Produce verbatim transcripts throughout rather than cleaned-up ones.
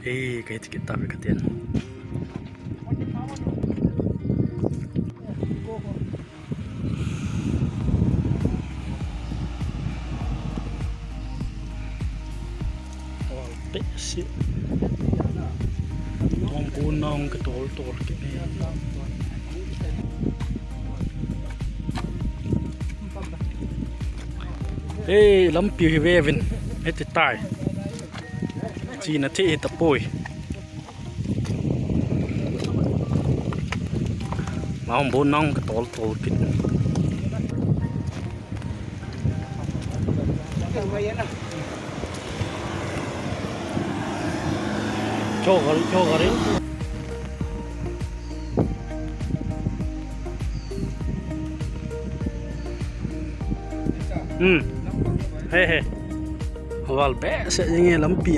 Ei, ka hit kit tave ka tin. Ol behseh. Nong bu nong ka tol tol kit e. Ei, lampi hi ve vin. Hiti tai. Chena thei hita poi. Nong bu nong ka tol tol kit. Cho gari, cho gari. Hmm. He, he. Val behseh jeng e lampi.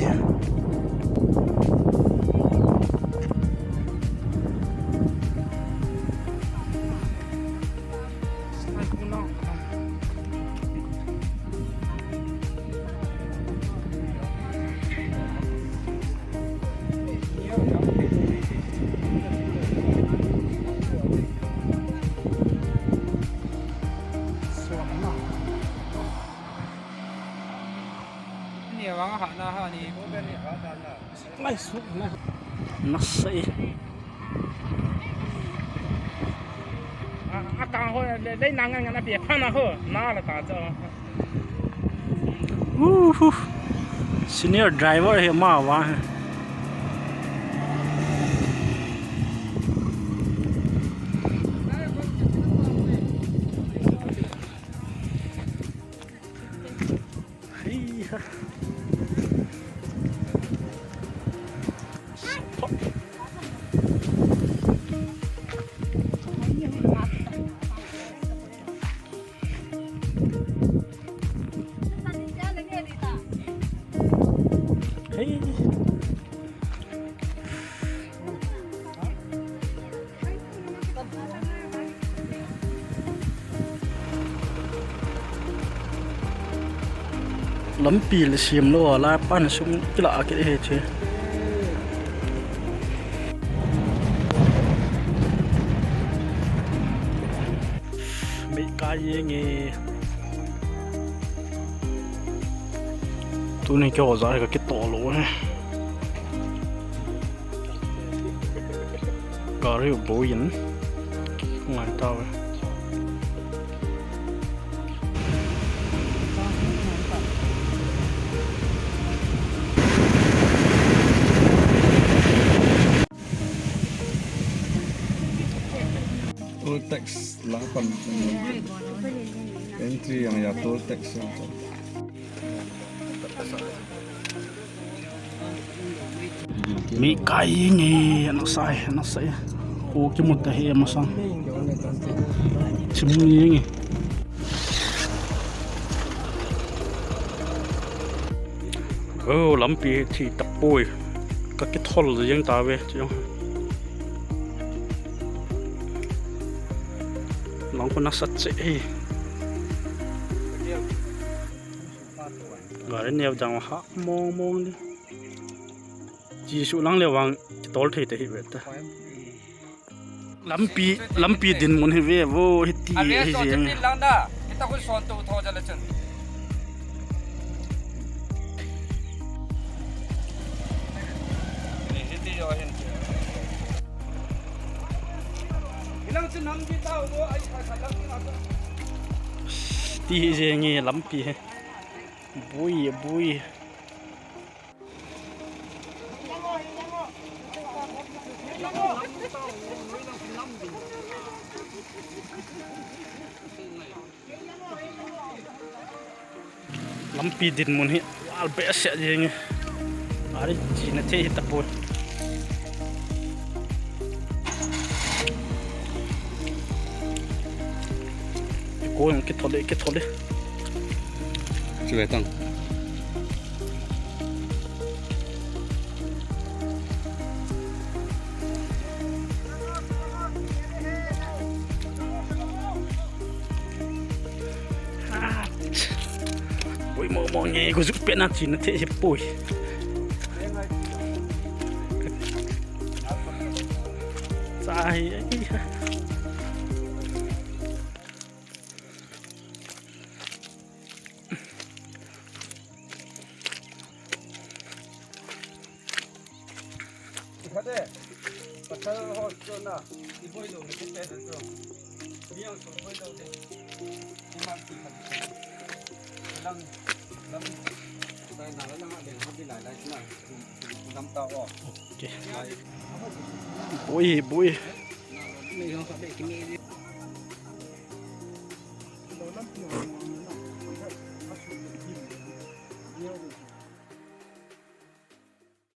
Nasei. A, a kang ho, le, le nang ngan a pia pha na ho, na la ta cha. Uhu. Senior driver hi ama vang hi. Hei ha. Hei. Lampi le sem lou a, lai pan sum kila kit e che. Mei kai jeng e. Tuni keiho jat hi ka kitoh lou e. Gari u boi in. Ngai tauve. Toll tax la pan. Entry jong a toll tax. Mei kai jeng e, ana sa e, ana sa e. Kho kimu ta hi masang. Chim jeng e. Oh, lampi thi tapoi. Ka kithol jeng tauve, chu jong. Lang ko nasat che e. Gari neo jang ha mong mong di. Chi su lang le vang kitol thei te hi ve ta. Lampi, lampi dinmun hi ve vo, hiti hi jeng. Lang da. Kita ko son to tho jale chun. Hiti jo hin. Ilang chun nam di ta vo ai kha kha lang di na. Ti hi jeng e lampi hi. Bui, bui. Lampi dinmun hi val behseh jeng e. Ari chena thei hi tapoi. Ko jong kithol e, kithol e. Chu ve tang. Poi mo mo nge, ko juk pe na chena thei hi poi. Ai, ai, ai. Khade, pasal ho chu na, i boi lo le ke pe chu. Mi ang so boi lo de. Ni ma ti khat. Lang, lang, sai na lang a le ho di lai lai na. Lam ta o. Okay. Boi, boi. Ni ho khat de ki ni.